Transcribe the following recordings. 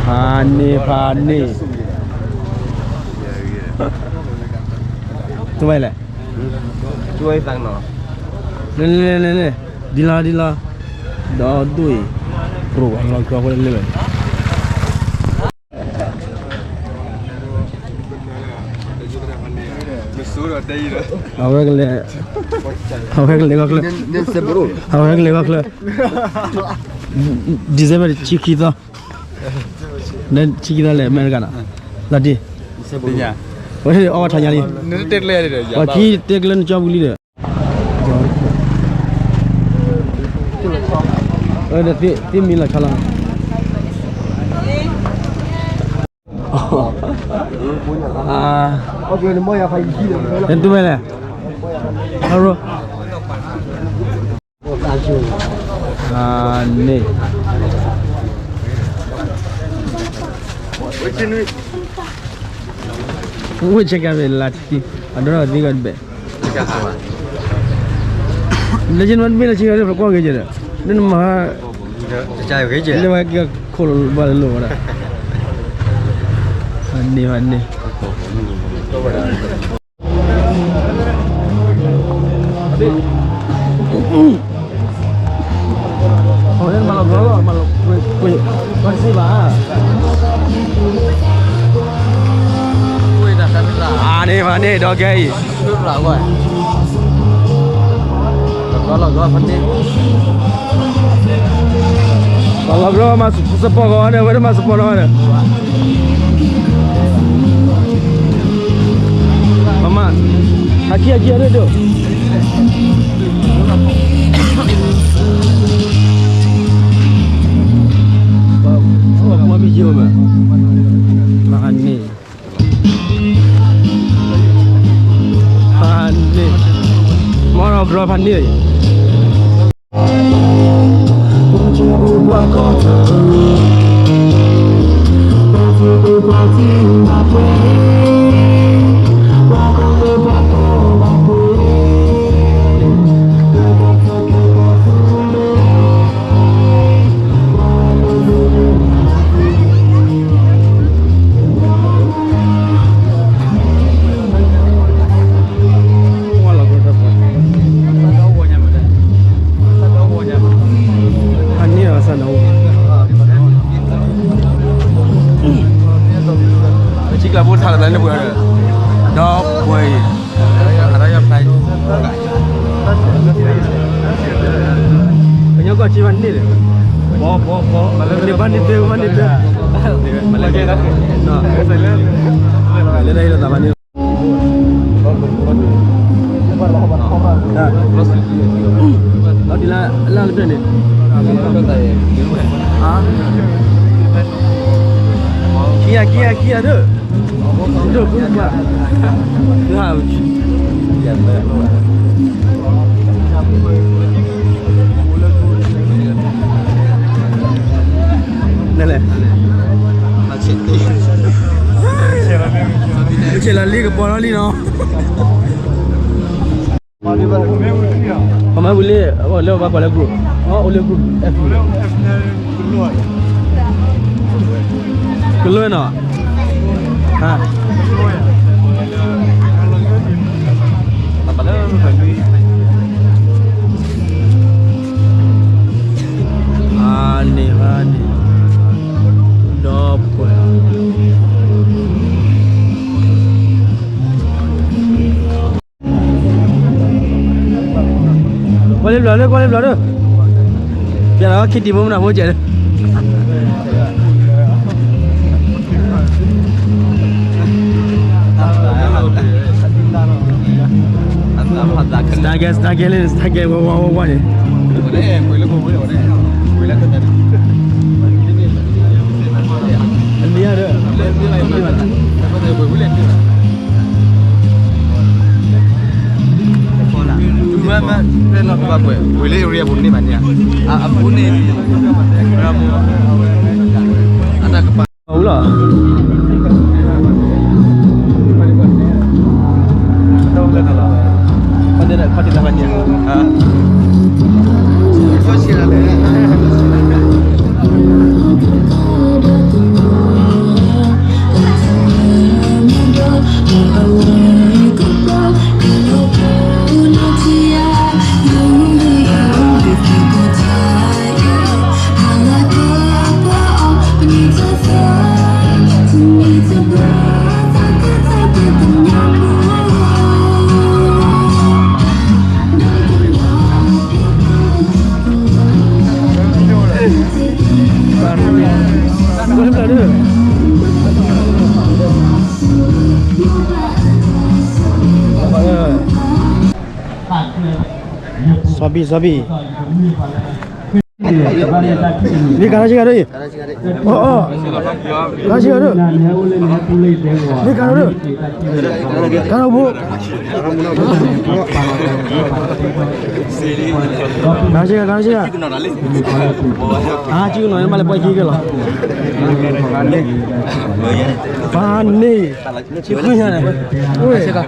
ဖးန့ၢ် ဖးန့ၢ်, တဝဲလဲၣ်, လဲၤလဲၤလဲၤလဲၤ, ဒ်လီၤဒ်လီၤ, ဒီဒူၣ်အံၤ, ရိၣ်ဝဲလီၤကီၢ်ဝဲလၢဝဲ, အဝဲကလဲၤ, အဝဲကလဲၤဂီၢ်ချၢ, အဝဲကလဲၤဂီၢ်ချၢ, December တဆံခံသီ, December တဆံခံသီလဲၤအမဲရကၤနီၤ, လီၤတံၢ်, ဝဲအီၣ်ဝဲထါညါလံ, ပှၤခံတဲကျၢနကၠီပူၤလံဒီး, သ့ၣ်မံလီၤဆီလီၤ, နတူၢ်ဝဲလဲၣ်, အန့ၣ်, ဝ့ၢ်ဆဲးကါမ့ၢ်လၢထံ, အဒိထီၣ်သံဂၤတဘ့ၣ်, လၢယနမ့ၢ်လၢဆံဂၤဒီး ပကွၢ်ဂ့ၤကဲဒီး, နမၤ, လၢဝဲကခိၣ်လၢဘၣ်လၢလိၣ်ဝဲဒၣ်, န့ၣ်ဘၣ်န့ၣ် အဝဲမၤလီၤဘျီလီၤ, မၤလီၤ, ကွၢ်တစံးဘၣ်, အန့ၣ်ဘၣ်န့ၣ် ဒီကဲအံၤ, မၤလီၤဘျီမၤစပီၢ်ဂီၤဒီး အဝဲဒၣ်မၤစပီၢ်လီၤဒီး မမ, ဟးခံ ဟးခံ အဒိၣ်ဒိၣ်, မ့ၢ်ယိၤမး, မဟါန့ၣ်, ဖးန့ၣ်, မ့ၢ်ဒီးဘျီဖးန့ၣ်, ဖးန့ၣ်အီၤစၢ်နီၤ, ပစံးကျၢ်ဖိထါလၢတၢ်န့ၣ်ပှဲၤဒီး, ဒီးပှဲၤအံၤ ကညီကီၢ်စ့ဖးန့ၣ်ဒီး, ပီၤပီၤပီၤ, မၤလၢဘၣ်န့ၣ်တဲ ဘၣ်န့ၣ်တဲ, လၢတၢ်ဟ့ၣ်လီၤသးဖးန့ၣ်, လီၤဒ်လၢအလၢ်လၢပျၢၢ်န့ၣ်, ခံဂၤ ခံဂၤ ခံဂၤဒီး, ဒိၣ်ဖုပှၢ်, ဒိၣ်ဟး, လဲၣ်လဲၣ်, ဆဲးလီၤလံကပီၤလီၤလံနီၤ. ပမ့ၢ်ဝံၤလံ, လၢပှၤကွၢ်လၢ group, အိၣ်လၢ group F, ကလၢနီၤ, အန့ၣ်ဘၣ်န့ၣ်, ဒီးပှဲၤ ကွၢ်လၢဘျီလၢ ကွၢ်လၢဘျီလၢ, ပျဲလီၤခံတံၤဖိမနုၤဖိကဲလၢ, စတၢ်ကဲ စတၢ်ကဲလၢ စတၢ်ကဲ ဝါ ဝါ ဝါ ဝါန့ၣ်, အန့ၣ်ဒီး ဝဲလၢ area ပူၤန့ၢ်ဘၣ်န့ၣ်, အပူၤန့ၣ်, အတၢ်ကပၤ အူလီၤ, ခီၣ်တံၢ်တၢ်ဖးန့ၣ်, ခီၣ်တံၢ်တၢ်ဖးန့ၣ်, စီၤဘံၣ် စီၤဘံၣ် မ့ၢ်ကၤထီၣ်ဆ့ကၤဒိၣ်အံၤ, အီၤ, ကၤထီၣ်ဆ့ကၤဒိၣ်, မ့ၢ်ကၤထီၣ်ဒိၣ်, ကၤထီၣ်ဘိ, ကၤထီၣ်ဆ့ကၤ ကၤထီၣ်ဆ့ကၤ, အါ ကၠူကနီၤန့ၣ် ဘၣ်လဲၤပှဲၤခံကလီၤ, ပၢ်န့ၣ်, ဆ့ကၤ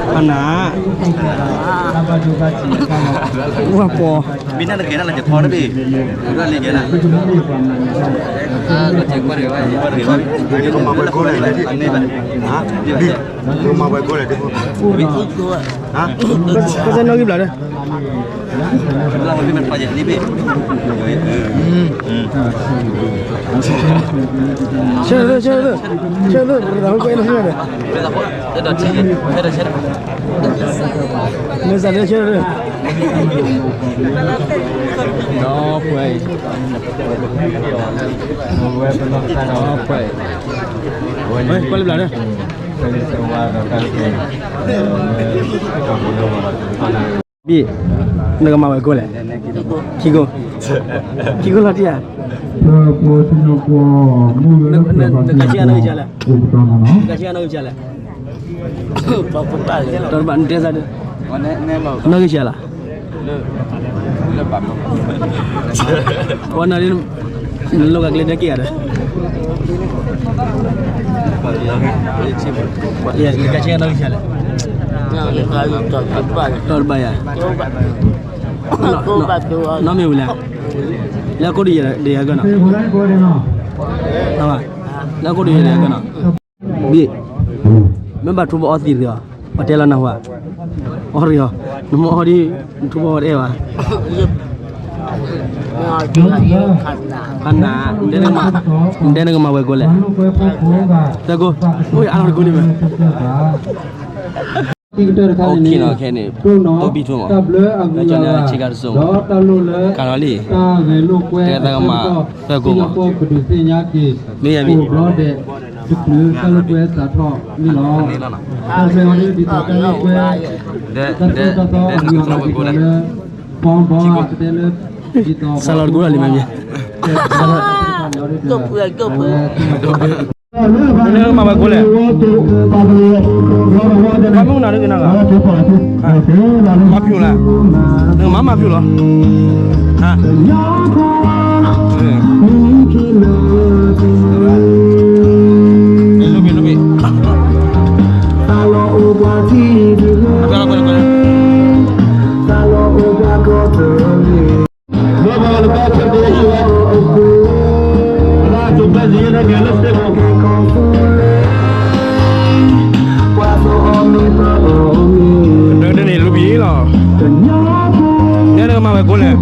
အနၤ, ဝၢ်ပီၤ, မ့ၢ်နတဂဲၤနၤလၢယခီတဘ့ၣ်, မၤဝဲကိးလဲၣ်, ကစၢ်နီၣ်ဂံၢ်ဘျးဒီး ဆၢ, ဆၢ, ဆၢ, ဆၢ, ဆၢ, မ့ၢ်စးလၢဆၢ, ဒီးပှဲၤ, ဒီးပှဲၤ, ပှဲၤလၢဘျးဒီး ဘံၣ်, နကမၤဝဲကိးလဲၣ်, ခံကိး, ခံကိးလီၤတံၢ်ဧါ, နကဆ့ကၤနီၣ်ဂံၢ်ဆံးလဲၣ်, နကဆ့ကၤနီၣ်ဂံၢ်ဆံးလဲၣ်, တဘၣ်နတဲစးဒီး, နီၣ်ဂံၢ်ဆံးလဲၣ်, ဝဲနၤဒ် နလိၣ်ကကျဲတဲက့ၤဧါဒီး, နကဆ့ကၤနီၣ်ဂံၢ်ဆံးလဲၣ်, တဘၣ်ယၤ, နီၢ်မ့ၢ်ဝံၤလဲၣ်, လၢကိၣ်ဒ်ယဲဒ်ယဲကနီၤ, လၢကိၣ်ဒ်ယဲဒ်ယဲကနီၤ, ဘံၣ်, မ့ၢ်ဘၣ်ထူဘၣ်အီသံးတဂ့ၤအီၤ, ပှၤတဲလီၤနၢ်ဟူဧါ, အီတဂ့ၤအီၤ, နမ့ၢ်အီဒ် နထူဘၣ်အီတအဲၣ်ဘၣ်, ဖးနၤ, နတဲနကမၤဝဲကိးလဲၣ်, သၢကိး, အိၣ်ယအါထီၣ်တကိးန့ၣ်မး အိၣ်ခံနီၤခဲန့ၣ်, တိဘံၣ်ထူမး, လၢကၠီန့ၣ်ဆ့ကၤတစိၤမး, ကၤလီၤလံ, တဲသးကမၤသၢကိးမး, မ့ၢ်ယမံၤ, ဒဲဒဲဒဲဒဲ စးလီၤတကိးလီၤလံမ့ၢ်မ့ၢ်, နကမၤဝဲကိးလဲၣ်, မၤမုၢ်နၤဒ်ကနၣ်ဂၤ, မၤဖျိးလဲၣ်, နကမၤမၤဖျိးလီၤ, လိၣ်ဘ့ၣ်လိၣ်ဘ့ၣ်, ဒ်န့ၣ်လိၣ်ဘ့ၣ်လီၤ, နဲနကမၤဝဲကိးလဲၣ်,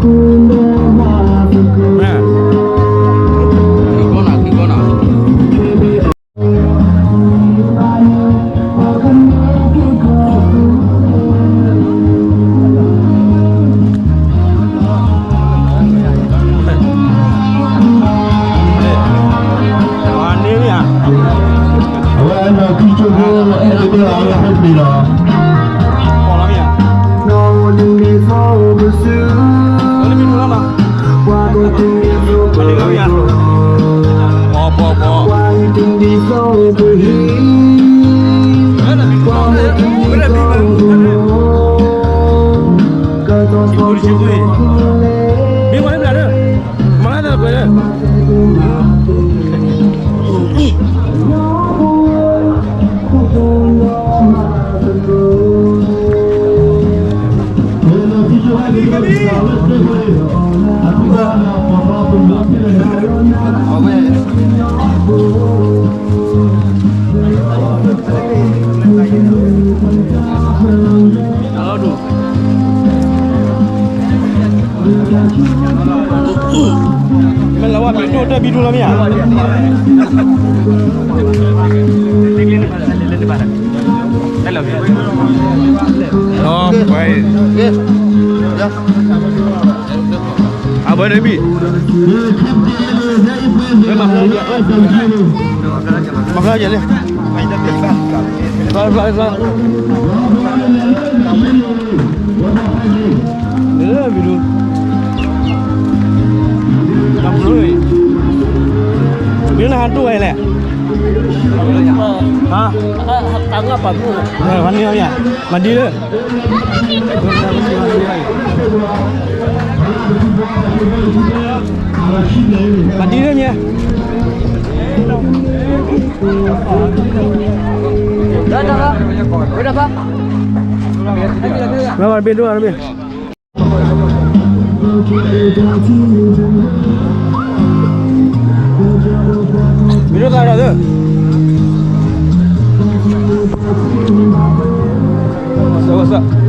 အဝဲအဲၣ်ဒိးကံၢ်ကၠိဖိ အဲၣ်ဒိးအဲၣ်ဒိးအဝဲဟဲပ့ၤလီၤ, ပှၤကိးတုၤ ပှၤကိးတုၤ ပှၤကိးတုၤ ကၢ်သိးသိး မ့ၢ်မၤလၢဘျးဒီး မၤလၢတၢ်ကွဲးဒီး မ့ၢ်လၢဝဲပံၤဒိၣ်တၢ်ဘံၣ်ဒိၣ်လီၤမ့ၢ်ဧါ. မၤဖျါယဲလံ, ဖျါဖျါဖျါ, မ့ၢ်နဟးတူၢ်ဝဲလဲၣ်, ဟါ, မၤဒ်လၢ မၤဒ်လၢမ့ၢ်, မ့ၢ်ဘၣ်တဘ့ၣ်ဒိၣ်တဘ့ၣ်, မ့ၢ်ဒိၣ်သးဒီးသၢ, လီၤ. ပှၤဒိၣ်ထီၣ်ဝဲကီးဒီးဒိဝဲတဘ့ၣ်ဧါ, မ့ၢ်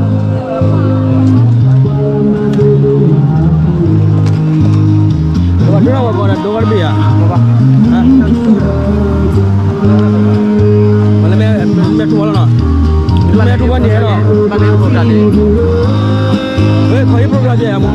ထူဝဲလီၤနီၤ, မ့ၢ်ထူဝဲန့ၣ်ဒီး, ခီဟံၣ် program ယဲၢ်မး,